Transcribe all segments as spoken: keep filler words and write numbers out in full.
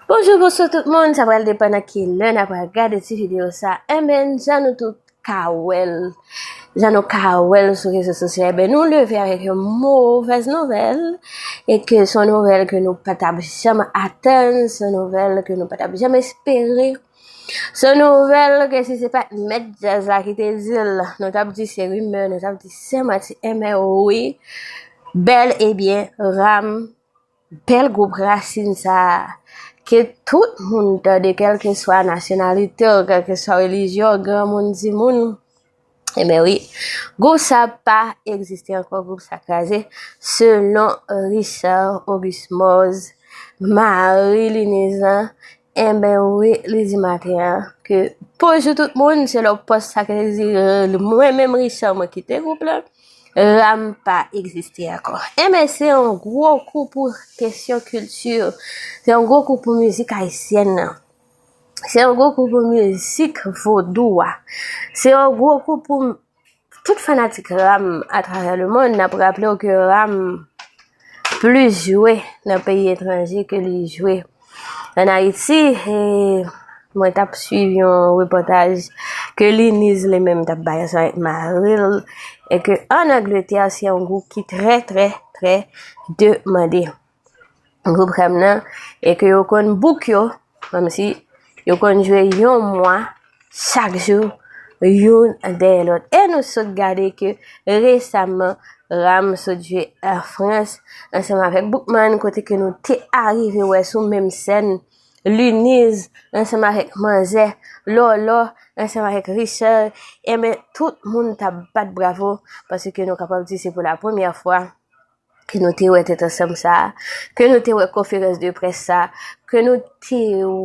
Bonjou, bonswa tout moun, sa pral depann nan ki lè n ap gade ti videyo sa. Enben, jan nou tout ka wè l, jan nou ka wè l sou rezo sosyo, enben, nou leve avèk yon movèz nouvèl, e ke se yon nouvèl ke nou pa t ap janm atann, se yon nouvèl ke nou pa t ap janm espere. Se yon nouvèl ke si se pa t mèt djaz la ki te di l, nou t ap di se rimè, nou t ap di se manti, enben wi, bèl e byen, Ram, bèl gwoup Rasin sa a, ke tout moun tande, kèlkeswa nasyonalite w, kèlkeswa relijyon w, granmoun, timoun. Enben wi, gwoup sa pa egziste ankò, gwoup sa kraze, selon Richard Auguste Moz, mari Luniz lan, enben wi, li di maten an ke bonjou tout moun, se lè w pòs sa ke li di, mwen menm Richard, mwen kite gwoup la. Ram pa egziste ankò. Enben, se yon gwo kou pou kesyon kilti, se yon gwo kou pou mizik ayisyèn nan, se yon gwo kou pou mizik vodou a, se yon gwo kou pou tout fanatik Ram atravè lemonn. N ap raple w ke Ram plis jwe nan peyi etranje ke li jwe ann Ayiti. E mwen t ap swiv yon repòtaj ke Luniz li menm t ap bay ansanm avèk mari l, e ke ann Angletè, se yon gwoup ki trè, trè, trè demande, gwoup Ram nan, e ke yo konn book yo, kòmsi yo konn jwe yon mwa, chak jou, youn dèyè lòt. E nou sot gade ke resaman, Ram sot jwe an Frans, ansanm avèk Boukman, kote ke nou te arive wè sou menm sèn, Luniz, ansanm avèk Manzè, Lòlò, ansanm avèk Richard, enben, tout moun t ap bat bravo, paske nou kapab di se pou la premyè fwa ke nou te wè tèt ansanm sa a, ke nou te wè konferans de près sa a, ke nou te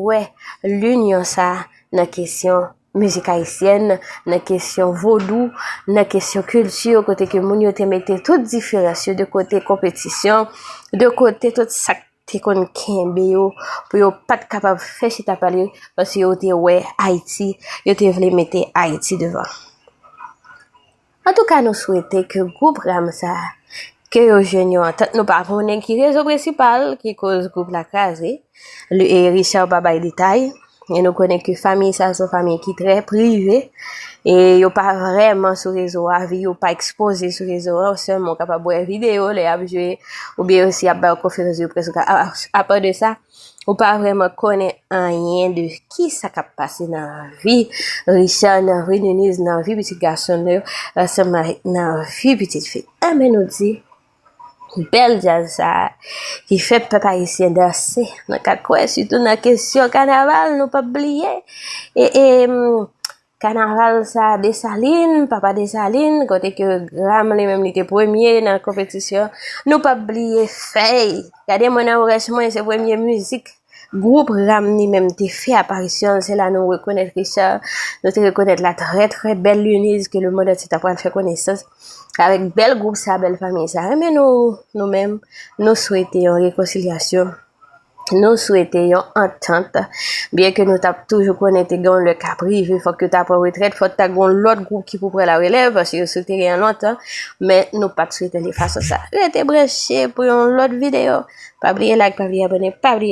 wè linyon sa a nan kesyon mizik ayisyèn, nan kesyon vodou, nan kesyon kilti, kote ke moun yo te mete tout diferans yo de kote, konpetisyon de kote, tout sa k te konn kenbe yo, pou yo pa t kapab fè chita pale, paske yo te wè Ayiti, yo te vle mete Ayiti devan. Antouka, nou swete ke gwoup Ram sa a, ke yo jwenn yon antant. Nou pa konnen ki rezon prensipal ki koz gwoup la kraze. Li, e Richard pa bay detay. E nou konnen ke fanmi sa a se yon fanmi ki trè prive. E yo pa vrèman sou rezo a, vi yo pa ekspoze sou rezo a. Sèlman w kapab wè videyo lè y ap jwe, oubyen si y ap bay yon konferans de près. Ou ka, a, a, apa de sa, ou pa vrèman konnen anyen de kisa k ap pase nan vi Richard, nan vi Luniz, nan vi pitit gason l yo, ansanm avèk nan vi pitit fi. Enben, nou di, bèl djaz sa a, ki fè pèp ayisyen danse nan kat kwen, sitou nan kesyon kanaval, nou p ap bliye. E, e, m, kanaval sa a, Desalin, papa Desalin, kote ke Ram li menm li te premye nan konpetisyon. Nou p ap bliye Fèy. Gade mwen nan rès mwen, se premye mizik gwoup Ram li menm te fè aparisyon l. Se la nou rekonèt Richard, nou te rekonèt la trè, trè bèl Luniz ke lemonn antye ta pral fè konesans avèk bèl gwoup sa, bèl fanmi sa. Enben nou, nou menm, nou swete yon rekonsilyasyon. Nou swete yon antant. Byen ke nou t ap toujou konnen te gen yon lè k ap rive, fòk yo ta pran retrèt, fòk ta gen yon lòt gwoup ki pou pran larelèv, paske yo sou teren an lontan, men nou pa t swete l de fason sa. Rete branche pou yon lòt videyo. Pa bliye like, pa bliye abòne, pa bliye